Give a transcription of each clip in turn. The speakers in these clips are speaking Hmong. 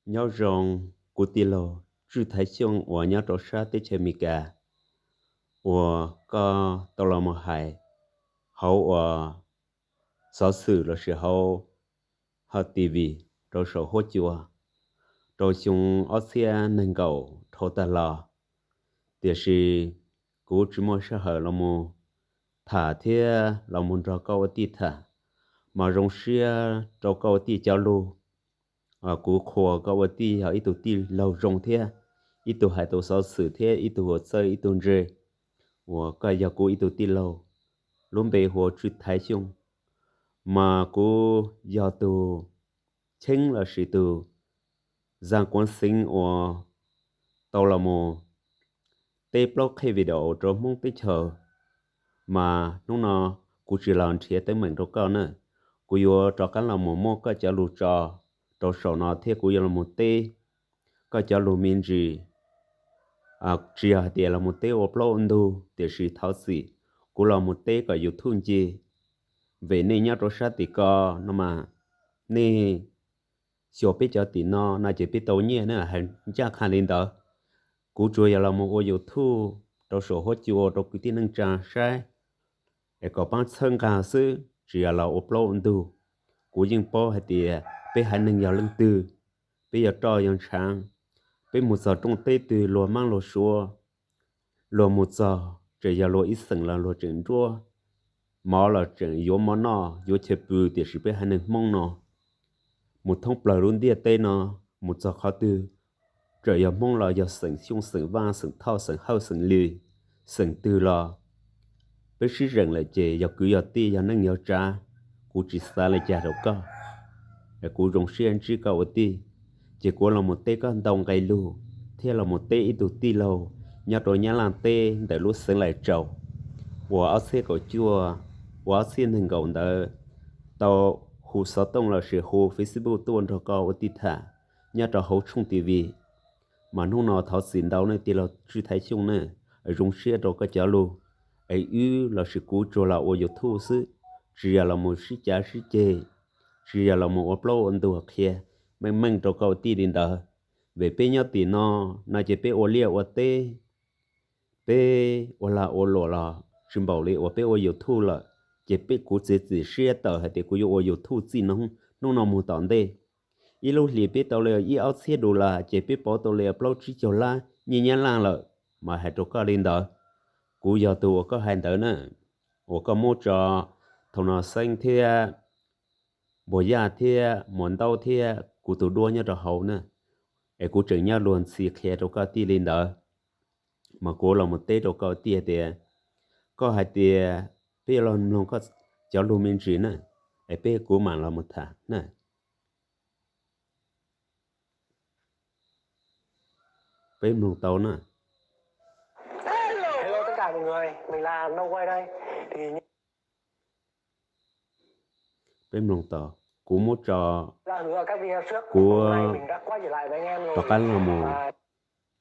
Nyob zoo kuv tij laug Tswj Thaiv Xyooj uas nyob rau sab teb chaws Amelikas, uas koj tau los mus hais hauv uas xov xwm lossis hauv hauv T V rau saum huab cua rau xyoo ob txhiab nees nkaum dhau tag los. Tiam sis kuv tsis muaj sij hawm los mus tham thiab los mus nrog koj ua tij tham, mas zoo siab rau koj ua tij cov lug. Kuv qhuas koj ua tij yog ib tug tij laug zoo thiab ib tug hais tau xov xwm thiab ib tug ua txawj ib tug ntse, uas koj yog kuv ib tug tij laug, lub npe hu ua Tswj Thaiv Xyooj, mas kuv yog tus cheeb lossis tus zaj kuav xeev uas tau los mus teb plaub qhej video rau Hmoob teb chaws, mas hnub no kuv tsis los nrhiav teeb meem rau koj na. Kuv yuav rov qab los mus muab koj cov lus tso rau saum no thiab kuv yuav los mus teb koj cov lus me ntsis. Tsis yog hais tias los mus teb ua plaub ua ntug, tiam sis thov txim, kuv los mus teb kom YouTube nce, vim nej nyob rau sab tim ko no mas nej xyuas peb cov tim no no ces peb tau nyiaj na, hais ncaj qha li ntawd. Kuv tsuas yog los mus ua YouTube rau saum huab cua rau kwv tij neej tsa saib, es kom paab txhawb nqa xwb, tsis yog los ua plaub ua ntug. Kuv yeej paub hais tias peb haiv neeg yog leej twg, peb yog roj yog ntshaav, peb mus txog rooj teb twg luag maab luag suav, luag mus txog tseem yog luag ib xeem los luag tseem nruab mov los tseem yuav mov noj yuav chaw pw, tiam sis peb haiv neeg Hmoob no mus thoob plaws lub ntiaj teb no, mus txog qhov twg tseem yog Hmoob los yog xeem Xyooj xeem Vaj xeem Thoj xeem Hawj xeem Lis, xeem twg los peb sib zeem lawm ces yog kwv yog tij yog neej yog tsav. Kuv tsis xav li cas rau koj, kuv zoo siab ntsib koj ua tij, ces kuv los mus teb koj ntau nqe lug thiab los mus teb ib tug tij laug nyob rau Nyab Laj teb ntawm lub xeev Lais Tsaus, uas ob txhiab kaum cuaj, uas ob txhiab nees nkaum ntawd tau hu xov tooj lossis hu Facebook tuaj nrog koj ua tij tham nyob rau hauv tshooj T V. Mas hnub no thov txim ntau nej tij laug Tswj Thaiv Xyooj na, zoo siab rau koj cov lug, es wb lossis kuv tsuas los ua YouTube xwb, tsis yog los mus sib cav sib ceg, tsis yog los mus ua plaub ua ntug qhia meej meej rau koj ua tij li ntawd. Vim peb nyob tim no no ces peb ua liaj ua teb, peb ua lag ua luam los tsis npaum li uas peb ua YouTube lawm, ces peb kuv txiav txim siab tawm hais tias kuv yuav ua YouTube txij hnub no mus tom ntej. Ib lub hlis peb tau li ib ob txhiab dollar ces peb pauv tau li plaub tsib caug lab nyiaj Nyab Laj lawm, mas hais rau koj li ntawd. Kuv yog tus uas koj hais ntawd na, uas koj muab tso Thau No Xeeb thiab Npuag Yaj thiab Muas Ntaub thiab kuv tus duab nyob rau hauv na, es kuv tseem nyob luag ntxhi qhia rau koj tij li ntawd. Mas kuv los mus teb rau koj tij tias, koj hais tias peb yuav los mloog koj cov lus me ntsis na, es peb kuv mam los mus tham na. Peb mloog tau na. Peb mloog tau, kuv muab tso, kuv rov qab los mus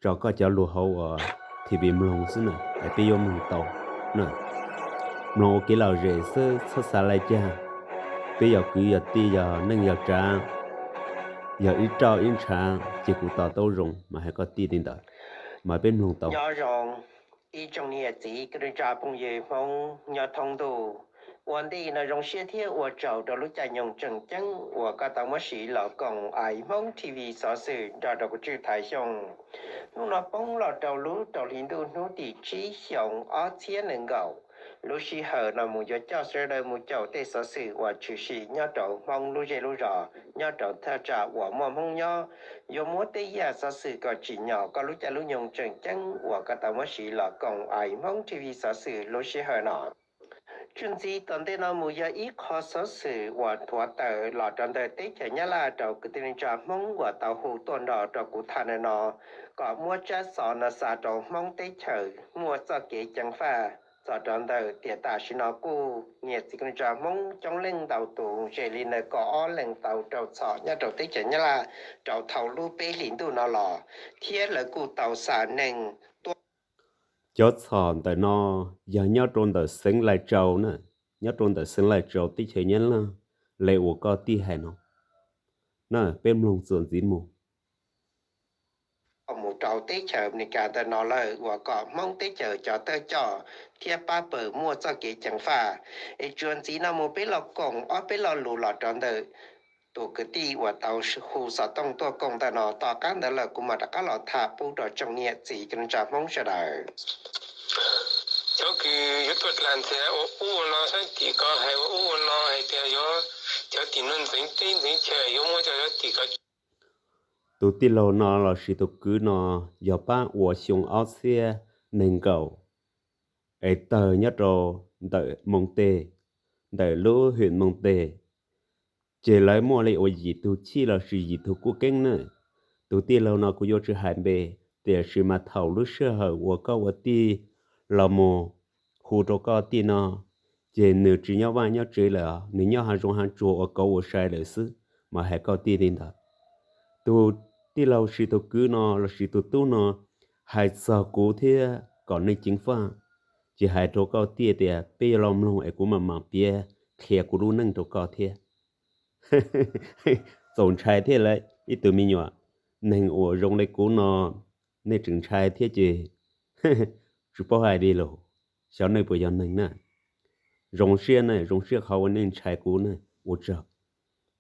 tso koj cov lus hauv uas T V mloog xwb na, es peb yuav mloog tau na. Mloog ua kev lom zem xwb, txhob xav li cas. Peb yog kwv yog tij, yog neej yog tsav, yog ib roj ib ntshav, ces kuv to taub zoo mas hais koj tij li ntawd, mas peb mloog tau. Nyob zoo ib tsoom niam txiv kwv tij neej tsa phooj ywg Hmoob nyob thoob ntuj. Ua ntej no zoo siab thiab ua tsaug rau lub caij nyoog tseem ceeb uas koj tau muab siv los koom ais Hmoob T V xov xwm nrog rau kuv Tswj Thaiv Xyooj. Hnub no poob los rau lub rau hli ntuj hnub tim tsib xyoo ob txhiab nees nkaum, lub sij hawm no mus yuav coj sawv daws mus caum tej xov xwm uas tshwm sim nyob rau Hmoob lub zej lub zos, nyob rau thaj tsam uas muaj Hmoob nyob. Yuav muab tej yam xov xwm kom tsim nyog koj lub caij lub nyoog tseem ceeb uas koj tau muab siv los koom ais Hmoob T V xov xwm lub sij hawm no. Tshwj ntxiv tom ntej no mus yog ib qho xov xwm uas nthuav tawm los rau ntawm teb chaws Nyab Laj rau kwv tij neej tsa Hmoob uas tau hu tuaj nrog rau kuv tham no, kom muab tsab xov no xa rau Hmoob teb chaws muaj txoj kev ceev faj txog rau ntawm tias tam sim no kuj niam txiv kwv tij neej tsa Hmoob coob leej ntau tus, ze li ntawm kaum ob leeg tau raug txhom nyob rau teb chaws Nyab Laj rau thaum lub peb hlis ntuj no los, thiab lawv kuj tau xa neeg tuaj. Cov txhom ntawm no yog nyob rau ntawm xeev Lais Tsaus na, nyob rau ntawm xeev Lais Tsaus teb chaws Nyab Laj, li uas koj tij hais no na. Peb mloog txuas ntxiv mus. rau teb chaws Amelikas ntawm no lawm uas kom Hmoob teb chaws cov tawj coj thiab pab pawg muaj txoj kev ceev faj. Es tsuas ntxiv no mus peb los koom ob peb lo lus los rau ntawm tus kwv tij uas tau hu xov tooj tuaj koom ntawm no. Tom qab ntawd lawm kuv mam rov qab los tham pub rau tsoom niam txiv kwv tij neej tsa Hmoob sawv daws. Cov kws yuav tuaj dlaag ntxias ua ub ua no saib tim ko hais ua ub ua no hais tias yuav cov tim no ntxeev teb ntxeev chaw yuav muab cov tim ko. Tus tij laug no lossis tus kwv no yog pab ua xyoo ob txhiab nees nkaum es tawg nyob rau ntawm Moos Teg, ntawm lub hwm Moos Teg, ces lawv muaj li uas yim tug chij lossis yim tug kuj keeb na. Tus tij laug no kuv yuav tsis hais npe, tiam sis mas thaum lub sij hawm uas koj ua tij los mus hu rau koj tij no, ces nws tsis nyob vaj nyob tsev lawm, nws nyob hav zoov hav tsuag ua kauv ua sai lawm xwb, mas hais koj tij li ntawd. Tus tij laug lossis tus kwv no lossis tus tub no hais txog kuv thiab kom nej ceev faj, ces hais rau koj tij tias peb yuav los mloog es kuv mam mam piav qhia kuv lub neej rau koj thiab. Txaus ntshai thiab lawm ib tug me nyuam, neeg uas zoo li kuv no nej tseem ntshai thiab ces tsis paub hais li lauj. Xyov nej puas yog neeg na. Zoo siab na, zoo siab qhov uas nej ntshai kuv na, ua tsaug.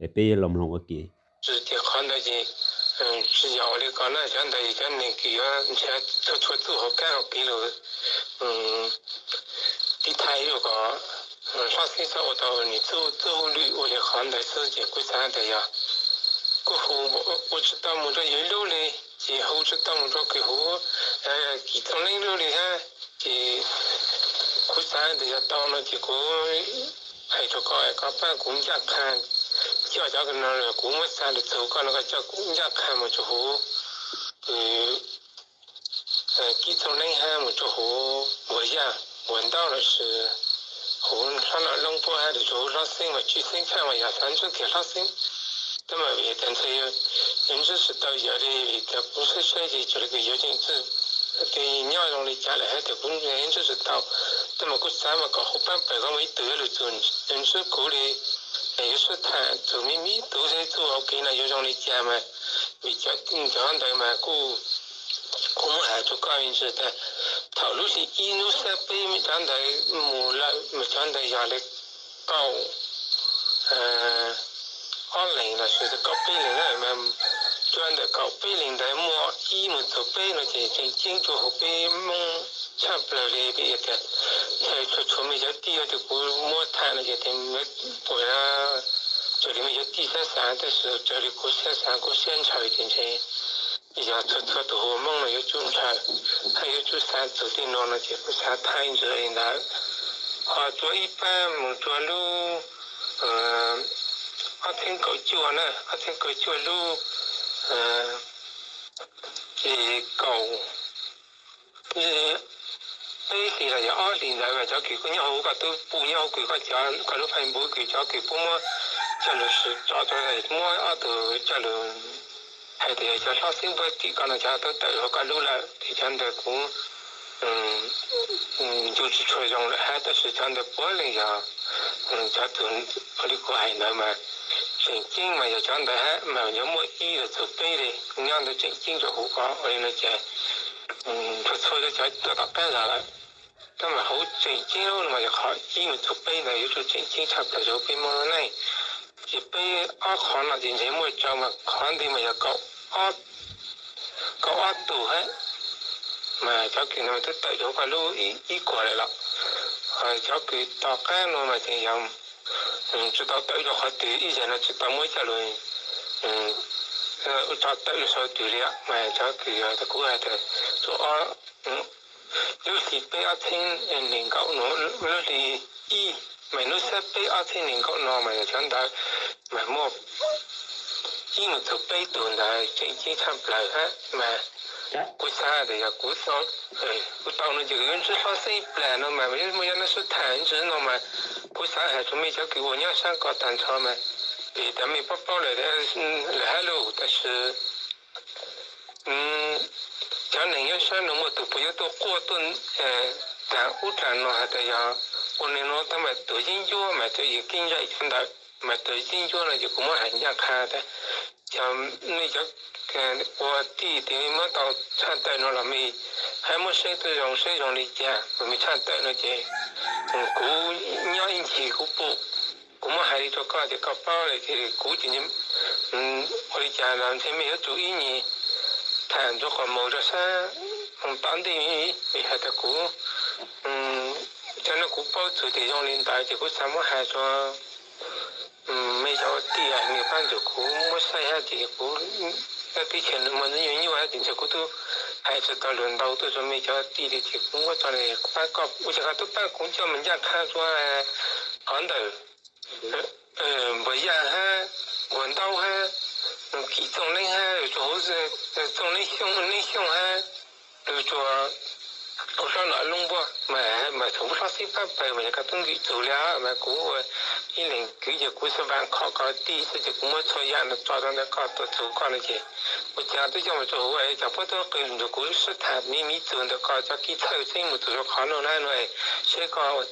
Es peb los mloog ua ke. Ces qhov ntawd ces tsis yog ua li ko na, cov ntawd cov neeg kws yuav nrhiav txhua txhua txuj hauv kab hauv kev lug tib thaij ib lug kom Hlob Xeeb txhob ua tau nws txuj txuj lwj ua li qhov ntawd xwb ces kuv xav tias yog kuv hu ua tsis tau mus rau yawg lub li, ces hu tsis tau mus rau kws hu Kim Txooj Leeb lub li hab, ces kuv xav tias yog tau no ces kuv hais rau koj, koj pab kuv ncaj qha coj cov no, kuv muab xa lug txug koj no, koj coj kuv ncaj qha mus rau huv Kim Txooj Leeb hab mus rau huv Npuag Yaj, Npuag Ntaub lossis huv Hlob Nom Loob puab hab rau huv Hlob Xeeb mas tshwj xeeb tshaj mas yog xav ntsib kiag Hlob Xeeb. Tab mas vim tias ntshai yuav ntsib tsis tau yawg li, vim tias kuv saib saib ces cuag li kws yuav tseem txwj nyob zoo li cas lawm hab tias kuv ntsib tsis tau. Tab mas kuv xav mas kom hu pab pawg koj mus ib tug yuav lug txug ntsib kuv li, yuav sib tham txug me me tug seb txuj hauv kev no yuav zoo li cas mas, vim cov ntawd mas kuj, kuv muab has rua koj me ntsis tas, thaum lub hli ib lub xab peb cov ntawd mus lawm mas cov ntawd yog li kaum ob leeg lossis kaum peb leeg na, mas cov ntawm kaum peb leeg ntawd muaj ib mus txug peb no ces tseem ceeb rua huv peb Moob tshaj plawg li, vim tias ntshai txhua txhua me cov tij, yog tias kuv muab tham no ces tes puas, raws li me cov tij siab xav, tab sis raws li kuv siab xav kuv siab ntshaw ces ntshe yog txhua txhua tus huv Moob no yuav tsum ntshaw, hab yuav tsum xav txug tej no no ces kuv xav thaij ntsis li ntawd. Ho rua ib pab mus rua lub ob txheeb kaum cuaj na, ob txheeb kaum cuaj lub kaum peb hli los yog ob hlis ntawd mas cov kws kuj nyob huv koj tub pum nyob huv kws koj cov koj lub Facebook kws cov kws puab muab coj lug sib tso, muab ob tug coj lug hais tias yog cov Hlob Xeeb puab tim koj no cov tub tawm huv koj lub lawm ces cov ntawd kuv ncu tsis tshua zoo lawm hab, tab sis cov ntawd puav leej yog cov tug ua li kuv hais ntawd mas tseem ceeb mas yog cov ntawd hab mas yuav muaj ib los txug peb li, nyob ntawd tseem ceeb rua huv koj ua li no ces txhua txhua cov tuaj tom qab los lawm. Tab mas huv tseem ceeb lub no mas yog qhov ib mus txug peb ntawd yuav tsum tseem ceeb tshaj plaws rua peb Moob lub neej. Ces peb ob qhov no ces ntshe muaj tso mas qhov ntawd mas yog kaum ob tug hab, mas cov kws no twb tawm rua huv koj lub ib kuag lawm los, cov kws tom qab no mas ces yog tsis tau tawm rua qhov twg, ib yam no tsis tau muab coj lug tso tawm rua sau twg li, mas cov kws yog kuv hais tias rua ob lub hli peb ob txheeb nees nkaum no, lub hli ib mas lub xab peb ob txheeb nees nkaum no mas yog cov ntawd mas muaj ib mus txug peb tug ntawd tseem ceeb tshaj plaws hab mas kuv xav tias yog kuv, kuv tau no ces kuv yuav ntsib Hlob Xeeb plag no mas muaj yog noj sib tham ntsis no mas kuv xav hais rua mej cov kws ua nyob sab ko tag nrho mas, vim tas mej paub paub lawm hab lauj, tab sis cov neeg nyob sab no muaj tug puas yuav tuaj quaj tuaj taag ub taag no has tas yog ua neeg no tab mas tuag yeeb ncuab mas cov yawg keeb ncaim cov ntawd mas tuag yeeb ncuab no ces kuv muab hais ncaj qha tas Yog nej cov ua tij tias muab tau tshaj tawm no los mej hab muab saib tuaj zoo saib zoo li cas, kuv mej tshaj tawm no ces kuv nyob ib ncig kuv pum, kuv muab hais li rua koj ces koj paub lawm ces kuv ces ua li cas los ntshe mej yuav tsum ib nyuag tham ntxuav qhov muag rua sab moog tom ntej, vim hais tias kuv, cov no kuv paub txug tias zoo li ntawd ces kuv xav muab hais rua mej cov ua tij, mej pab ntug kuv muab saib hab ces kuv, teb chaws no muaj ntxwg nyuaj nyuaj hab ces ntshe kuv tub hais tsis tau lug ntau tuaj rua mej cov ua tij li ces kuv muab tso pab koj, ua cas koj tub pab kuv coj moog ncaj qha rua qhov ntawm Npuag Yaj hab, Npuag Ntaub hab, Kis Txooj Neeb hab, lug rua huv Txooj Neeb Xyooj, Neeb Xyooj hab, lug rua ub hlob Nom Loob Npuaj mas, mas thaum ub hlob Xib Pab Pawg mas yog koj tub nkim txug li mas kuv ua ib leeg kwv ces kuv xav vam khom koj tij xwb ces kuv muab txhua yam no tso rua ntawm koj tuaj txug koj no ces ua cas tub coj moog rua huv, cov puab tub qw ntug kuv sib tham miv miv txug ntawm koj cov kev txhawj xeeb moog txug rua qhov nuav na no, saib koj ua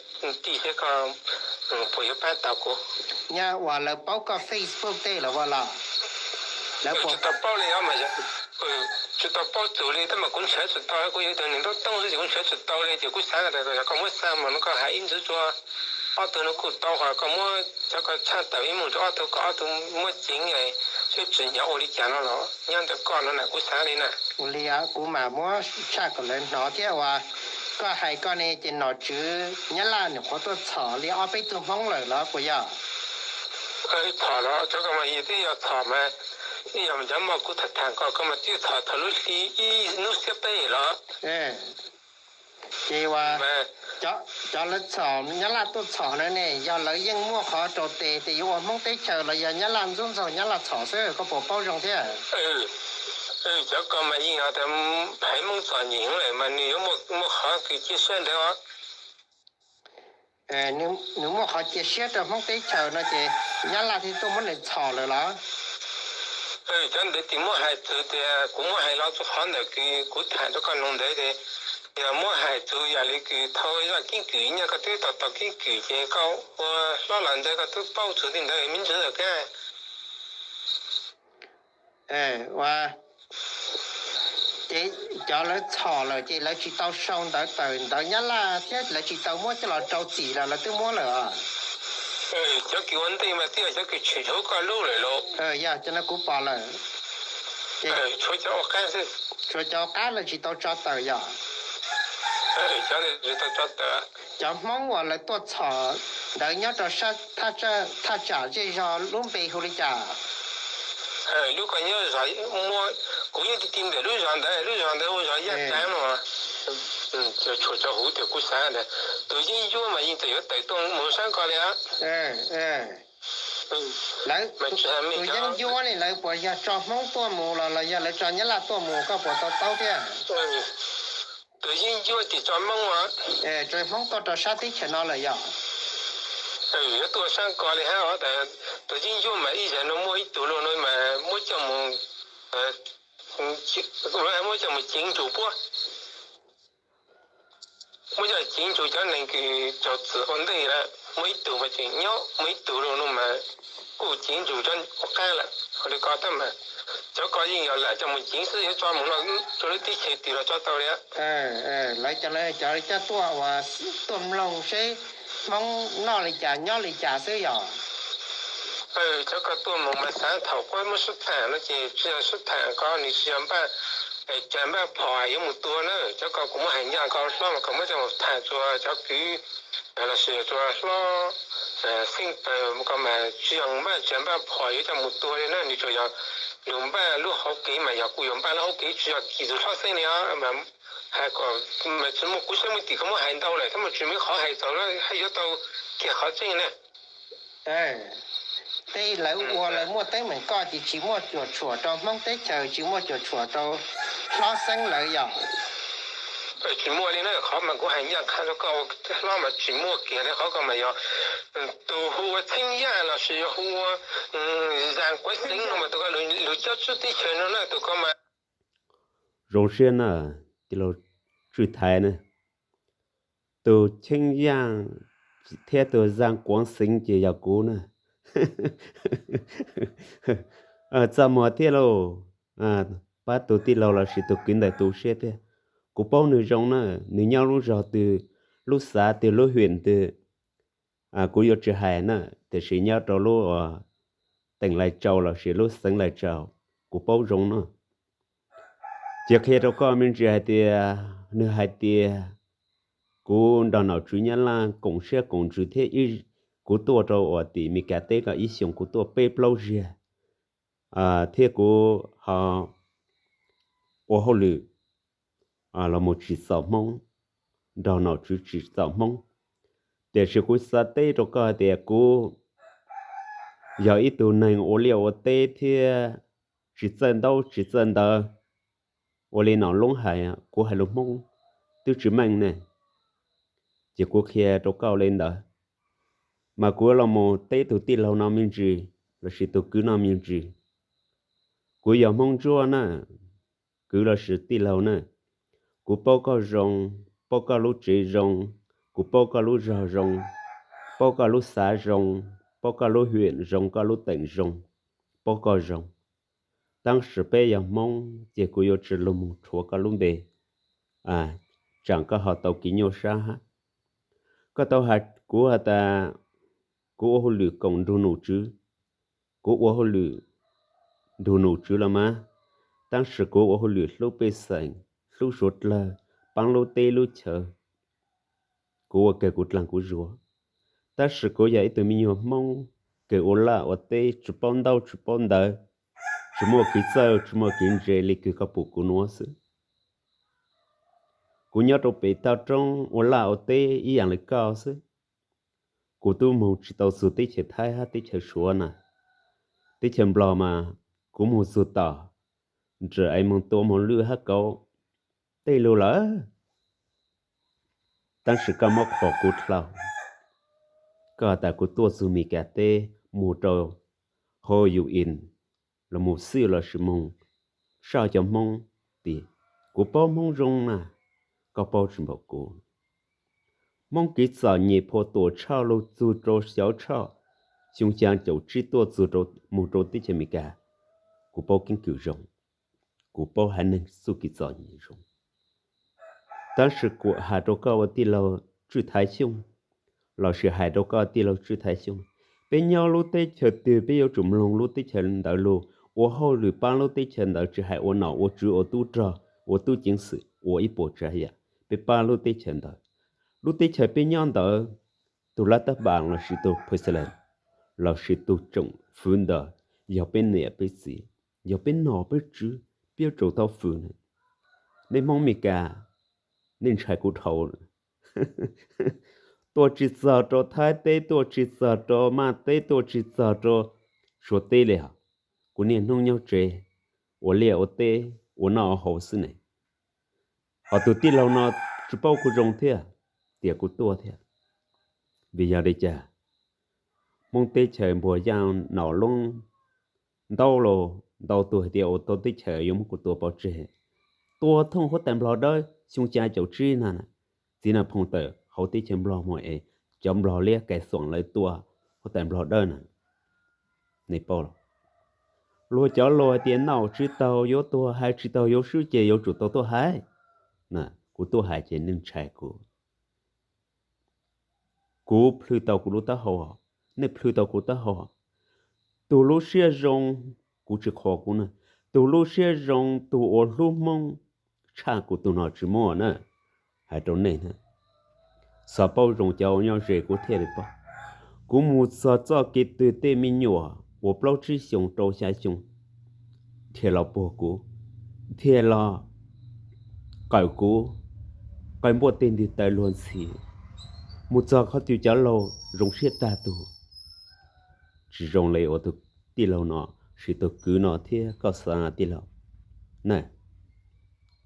tij saib koj puas yuav pab tau kuv. Nyaj uas lawv paub koj Facebook tej los ua los? Lawv tsis tau paub li os mas, tsis tau paub txug li tab mas kuv nrhav tsis tau, kuv yog ib tug neeg ntaub toob xwb ces kuv nrhav tsis tau li ces kuv xav tas koj muab xa mas no koj hais ib ntsis rua ob tug no kuj tau, qhov koj muab cov koj tshaj tawm ib moog rua ob tug, koj ob tug muab ceev seb tsim nyog ua li cas no los nyob ntawm koj no na, kuv xav li na. Ua li kuv mam muab tshaj kom lawv hnov thiab uas koj hais koj ne ces nom tswv Nyab Laj nws qhuav tuaj txhom li ob peb tug Hmoob lawm los puas yog? Txhom los cov ko mas twb yog txhom mas, twb yog cov moj kuv tham tham ko ko mas twb txhom thaum lub hli ib hnub xiab peb los. Ces uas cov lawv txhom, Nyab Laj tuaj txhom na ne, yog lawv yeej muaj qhov rau tes tias yuav ua Hmoob teb chaws los yog Nyab Laj ntxub ntxaug Nyab Laj txhom xwb, koj puas paub zoo thiab? Cov ko mas yeej yog tas haiv Hmoob txom nyem lawm mas nws yuav muaj qhov kws cia siab ntawd os. Nws muaj qhov cia siab rau Hmoob teb chaws no ces Nyab Laj thiaj tuaj muab nws txhom lawm los? Cov ntawd tsis muab hais txug tias kuv muab hais los txug qhov ntawm kws kuv tham rau koj noog ntawd ces yog muab hais txug yam li kws thaum zaj keeb kwm nyaj koj twb tau tau keeb kwm ces koj ua hlob los ntawd koj twb paub txug tej ntawd me ntsis lawm kag. Ua ces cov lawv txhom lawm ces lawv tsis tau sau ntawv tawm ntawv Nyab Laj thiab lawv tsis tau muab coj los rau txim los lawv twb muab lawm os? Cov kws ua ntej mas twb yog cov kws tshwm huv koj lub lawm los? Yog cov no kuv pom lawm. Tshuav cov ua qab lawv tsis tau tso tawm yog? Cov Hmoob uas lawv tuaj txhom ntawd nyob rau sab thaj tsam zej zog lub npe hu li cas? Lub ko nyob, kuv yeej ti ti ntawm lub zos ntawd, lub zos ntawd hu zos Yaj Taav no. Tshuav cov huv tias kuv xav ntawd tus yeeb ncuab mas yeej txawm yuav tawm tuaj mus sab ko li. Lawv tus yeeb ncuab ne lawv puas yog tso Hmoob tuaj mus los los yog lawv tso Nyab Laj tuaj mus koj puas to taub thiab? Tus yeeb ncuab ces tso Hmoob, tso Hmoob tuaj rau sab teb chaws no lawm yog? Yuav tuaj sab ko li hab os, tus yeeb ncuab mas ib zag no muaj ib tug luag no mas muab coj mus, muab coj mus ceev nrug puab, muab coj ceev nrug cov neeg kws raug txim ua ntej lawm, muaj ib tug mas tseem nyob, muaj ib tug luag no mas kuj ceev nrug cov ua qab lawm. Ua li ko tab mas cov ko yeej yog lam coj mus ceev xwb, yuav tso mus rau lub teb chaws twg los tso tau li. Lawv cov, lawv cov coj tuaj uas tuaj mloog seb Hmoob noj li cas nyob li cas xwb yog? Cov ko tuaj mus mas xav thaum puab muab sib tham no ces tsis yog sib tham ko, nws tsis yog npaj, tsis yog npaj phom yuav mus tua na. Cov ko kuv muab hais ncaj ko hlob mas kom muab coj mus tham rua cov kwv lossis rua hlob xeeb pawg ko mas tsis yog npaj, tsis yog npaj phom yuav coj mus tua li na, nws tsuas yog lug npaj lub hauv kev mas yog kuj yuav npaj lub hauv kev, tsis yog kis tug hlob xeeb li os. Hais kom mas tsis muaj, kuv saib muaj tim ko muab hais ntau lawm tab mas tsis muaj qhov hais txaus hab yuav tau kiag qhov tseeb na. Tej lawv ua lawv muaj teeb meem koj ces tsis muaj cuam tshuam rau Hmoob teb chaws, tsis muaj cuam tshuam rau hlob xeeb lawv yog? Tsis muaj li na, qhov mas kuv hais ncaj qha rau koj hlob mas tsis muaj kiag li, qhov ko mas yog tus hu ua Txheeb Yaj lossis yog hu ua Zaj Kuav Xeev no mas tus ko lug cob tswb teb chaws no na, tus ko mas. Zoo siab na, tij laug Tswj Thaiv na, tus Txheeb Yaj thiab tus Zaj Kuav Xeev ces yog kuv na. Txaj muag thiab lauj, pab tus tij laug lossis tus kwv ntawd tu siab thiab. Kuv paub nws zoo na, nws nyob lub zog twg, lub xav twg, lub hwm twg, kuv yuav tsis hais na, tiam sis nyob rau lub uas teem Lais Tsau lossis lub xeev Lais Tsau, kuv paub zoo na. Cia qhia rau koj me ntsis hais tias, nws hais tias kuv nrog nom tswv Nyab Laj koom siab koom ntsws thiab, kuv tuaj rau uas tim Meskas teb ko ib xyoos kuv tuaj peb plaub zaug thiab kuv ho ua hauj lwm los mus tsim txom Hmoob, nrog nom tswv tsim txom Hmoob. Tiam sis kuv xav teb rau koj hais tias kuv yog ib tug neeg ua liaj ua teb thiab tsis txawj ntaub tsis txawj ntawv. Ua li nom loob hais, kuv hais lus Hmoob twb tsis meej ne, ces kuv qhia rau koj li ntawd. Mas kuv los mus teb tus tij laug no me ntsis lossis tus kwv no me ntsis. Kuv yog Hmoob Ntsuab na, kwv lossis tij laug na, kuv paub koj zoo, paub koj lub tsev zoo, kuv paub koj lub zog zoo, paub koj lub xav zoo, paub koj lub hwm zoo, koj lub teem zoo, paub koj zoo. Tab sis peb yog Hmoob ces kuv yuav tsis lug mus rhuav koj lub npe, tsam koj ho tau kev nyuaj sab hab. Koj tau hais kuv has tas kuv ua hauj lwm koom nrug nom tswv, kuv ua hauj lwm nrug nom tswv los mas, tab sis kuv ua hauj lwm hlub pej xeem, hlub suav dlawg, paab lub teb lub chaw. Kuv ua kawg kuv dlaag kuv zuag, tab sis kuv yog ib tug me nyuam Hmoob kawg ua laj ua teb tsis paub ntaub tsis paub ntawv, tsis muaj kev txawj tsis muaj kev ntse li kws koj pum kuv nuav xwb. Kuv nyob rau pem toj roob ua laj ua teb ib yaam le koj xwb. Kuv tub moog tsis tau txug teb chaws Thaib hab teb chaws Suav na, teb chaws Nplog mas kuv moog txug tom, ntsawm es moog tua moog lwj hab kauv tej lug lawm. Tab sis koj muab qhuas kuv dlhau, koj has tas kuv tuaj txug Meskas teb moog rau hauv U N los moog xwb lossis moog saj cov Hmoob tim. Kuv paub Hmoob zoo na, koj paub tsis npaum kuv. Hmoob kev txom nyem phua tuam tshaj lug txug rau xyov tshaj, xyoo xyaa caum tsib tuaj txug moog rau teb chaws Amelikas, kuv paub keeb kwm zoo, kuv paub haiv neeg txuj kev txom nyem zoo. Tab sis kuv has rau koj ua tij laug Tswj Thaiv Xyooj, lossis hais rau koj tij laug Tswj Thaiv Xyooj, peb nyob lub teb chaws twg peb yuav tsum mloog lub teb chaws ntawd lug, ua hauj lwm pab lub teb chaws ntawd, tsis hais ua nom ua tswv ua tub rog ua tub ceev xwm ua ib puas tsav yam, peb pab lub teb chaws ntawd. Lub teb chaws peb nyob ntawd, tug lab tab npas lossis tug president lossis tug tsoom fwv ntawd yog peb niam peb txiv, yog peb nom peb tswv, peb yuav tsum tau fwm ne. Nej Hmoob Amelikas, nej ntshai kuv dhau. Tuaj tsis txog rau Thaib teb, tuaj tsis txog rau Maj teb, tuaj tsis txog rau Suav teb li os. Kuv niaj hnub nyob tsev ua liaj ua teb ua noj ua haus xwb ne. Hos tus tij laug no tsis paub kuv zoo thiab, tias kuv tuaj thiab. Vim yog li cas? Hmoob teb chaws npuag yaj nom loob ntaub los ntau tug hais tias ua tau teb chaws yuav muab kuv tua pov tseg. Tua thooj huab tais Nplog dawb xyoo xyaa caum tsib na, txiv Naj Phoo tawm hauv teb chaws Nplog moog es cov Nplog liab kais xuam lawv tua huab tais Nplog dawb na. Nej paub los? Luag cov lus hais tias noj tsis taug yuav tuag, hais tsis taug yuav swb ces yuav tsum tau tuaj hais. Kuv tuaj hais ces nej ntshai kuv. Kuv plhws tau kuv lub taub hau, nej plhws tau kuv taub hau. Tug lub siab zoo, kuv tsis qhuas kuv na, tug lub siab zoo tug uas hlub Hmoob tshaj kuv tug no tsis muaj na. Hais rau nej, xav paub zoo cov uas nyob ze kuv thiaj li paub. Kuv mus txog txoj kev twg tej me nyuam uas plaub tsib xyoos rau xya xyoo thiaj los puag kuv, thiaj los qawm kuv, qaij npuaj tej ntig taw luag ntxhi. Mus txog qhov twg cov laug zoo siab tag tug. Tsis zoo li ua tus tij laug no, sis tus kwv no thiab koj xav tij laug na.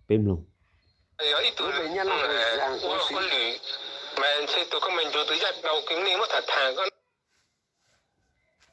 Peb mloog. Tus me nyab laj ua lwm, mas ntshe tus koj me nrug tus yaj dau kws nej muab tham tham koj.